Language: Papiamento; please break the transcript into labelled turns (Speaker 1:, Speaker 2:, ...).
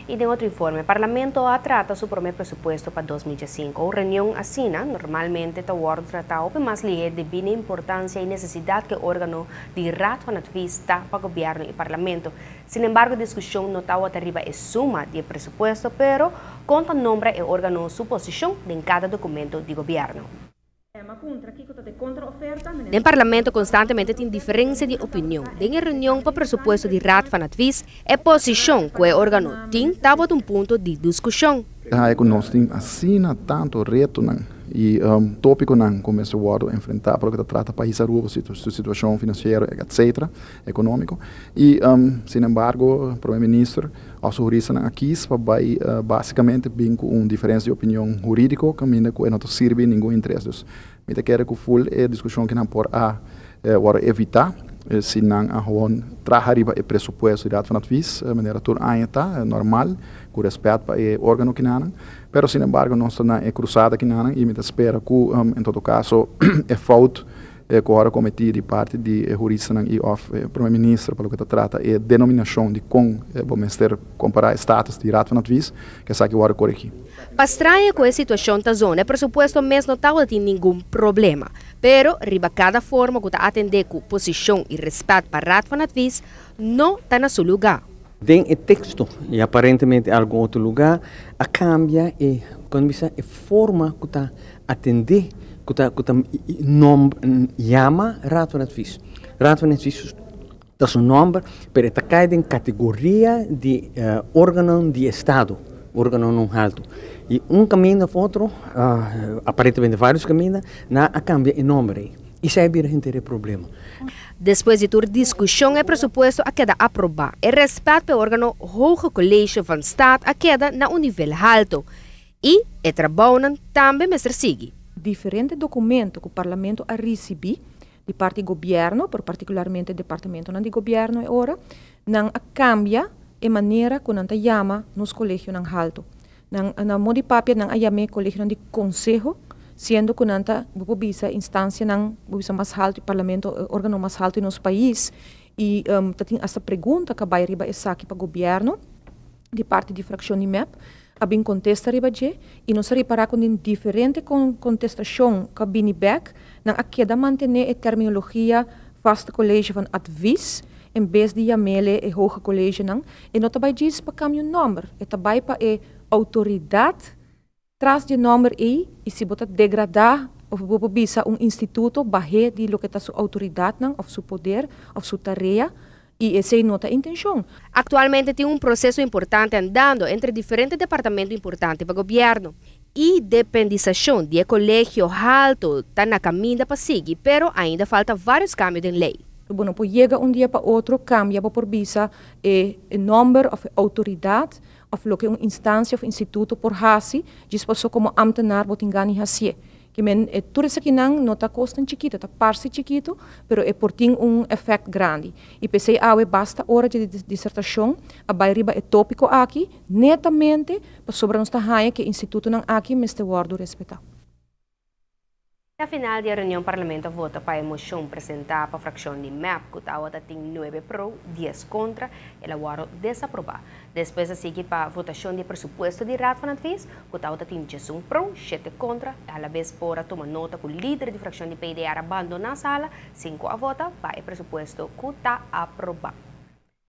Speaker 1: Y den otro informe, Parlamento a trata su prome presupuesto pa 2005. Un reunion asina normalmente ta wordo trata hopi mas lihe debi na importancia y necesidad cu e organo di Raad van Advies ta pa Gobierno y Parlamento. Sin embargo, discusion no tawata riba e suma di e presupuesto, pero con ta nombra e organo su posicion den cada documento di Gobierno. Den Parlamento constantemente tin diferencia di opinion. Den e reunion pa presupuesto di Raad van Advies, e posicion cu e organo tin tabata un punto di discusion.
Speaker 2: Haya cu nos tin asina tanto retonan y topiconan cu mester wordo enfrenta pa loke ta trata pais Aruba, su situacion financiero, etc., economico. Y sin embargo, Prome Minister of su juristanan a kies pa bay basicamente bin cu un diferencia di opinion huridico caminda cu e no ta sirbi ningun interes. Dus mi ta kere cu full e discusion cu nan por a wordo evita si nan a gewoon traha riba e presupuesto di Raad van Advies manera tur aña ta normal, cu respet pa e organo kinanan. Pero sin embargo nos ta na e cruzada kinanan y mi ta spera cu en todo caso e fout cu ora cometi di parti di e juristanan y of e Prome Minister pa loke ta trata e denominacion di con bo mester compara e status di Raad van Advies, cu esaki wordo coregi.
Speaker 1: Pa straña cu e situacion ta zona, e presupuesto mes no tabatin ningun problema. Pero riba cada forma cu ta atende cu posicion y respet pa Raad van Advies no ta na su luga.
Speaker 3: Den e texto y aparentemente algun otro lugar a cambia e con bisa e forma cu ta atende cu ta yama Raad van Advies. Raad van Advies ta su nomber, pero ta cay den categoria di organo di Estado, organo no halto. Y un caminda of otro, aparentemente varios caminda, nan a cambia e nomber ey. Y esey a bira henter e problema.
Speaker 1: Despues di tur discusion, e presupuesto a keda aproba. E respet pa e organo Hoge College van Staat a keda na un nivel halto. Y e trabounan tambe mester sigui.
Speaker 4: Diferente documento cu Parlamento a ricibi di parti di gobierno, por particularmente departamento di gobierno e ora, nan a cambia e manera cu nan ta yama nos colegionan halto. Nan na modi papia nan a yama colegio di conseho, siendo cu nan ta bisa instancianan bisa mas halto, Parlamento, organo mas halto den nos pais, y tin esta pregunta cu bay riba esaki pa gobierno di parti di fraccion di MEP, a bin contesta riba dje y nos a ripara cu diferente contestacion cu bini back, nan a keda mantene e terminologia vaste college van advies en bes di yam'e e hoge college nan. E no ta bay djis pa cambia un nomber, e ta bay pa e autoridad tras di nomber ey, y si bo ta degrada of bo bisa un instituto bahe di loke ta su autoridad nan of su poder of su tarea, y esey no ta intencion.
Speaker 1: Actualmente tin un proceso importante andando entre diferente departamento importante pa gobierno. Independisacion di colegio halto ta na caminda pa sigui, pero ainda falta varios cambio den ley.
Speaker 4: Bueno, por yega un dia pa otro, cambia por bisa e nomber of autoridad of loke un instancia of instituto por hasi, djis paso como ambtenaar bo tin gana hasi. Kiermen e tur esakinan no ta cos chikito, ta parce chikito, pero e por tin un efecto grandi. Y p'esey awe basta ora di disertacion a bay riba e topico aki, netamente pasobra nos ta haya cu e institutonan aki mester wordo respeta.
Speaker 1: Na final di e reunion, Parlamento a vota pa e mocion presenta pa e fraccion di MEP, cu tin 9 pro, 10 contra, el a wordo desaproba. Despues a sigui pa votacion di presupuesto di Raad van Advies, cu tin 11 pro, 7 contra, a la vez por a tuma nota cu e lider di fraccion di PDR a bandona e sala, 5 a vota pa e presupuesto cu ta aproba.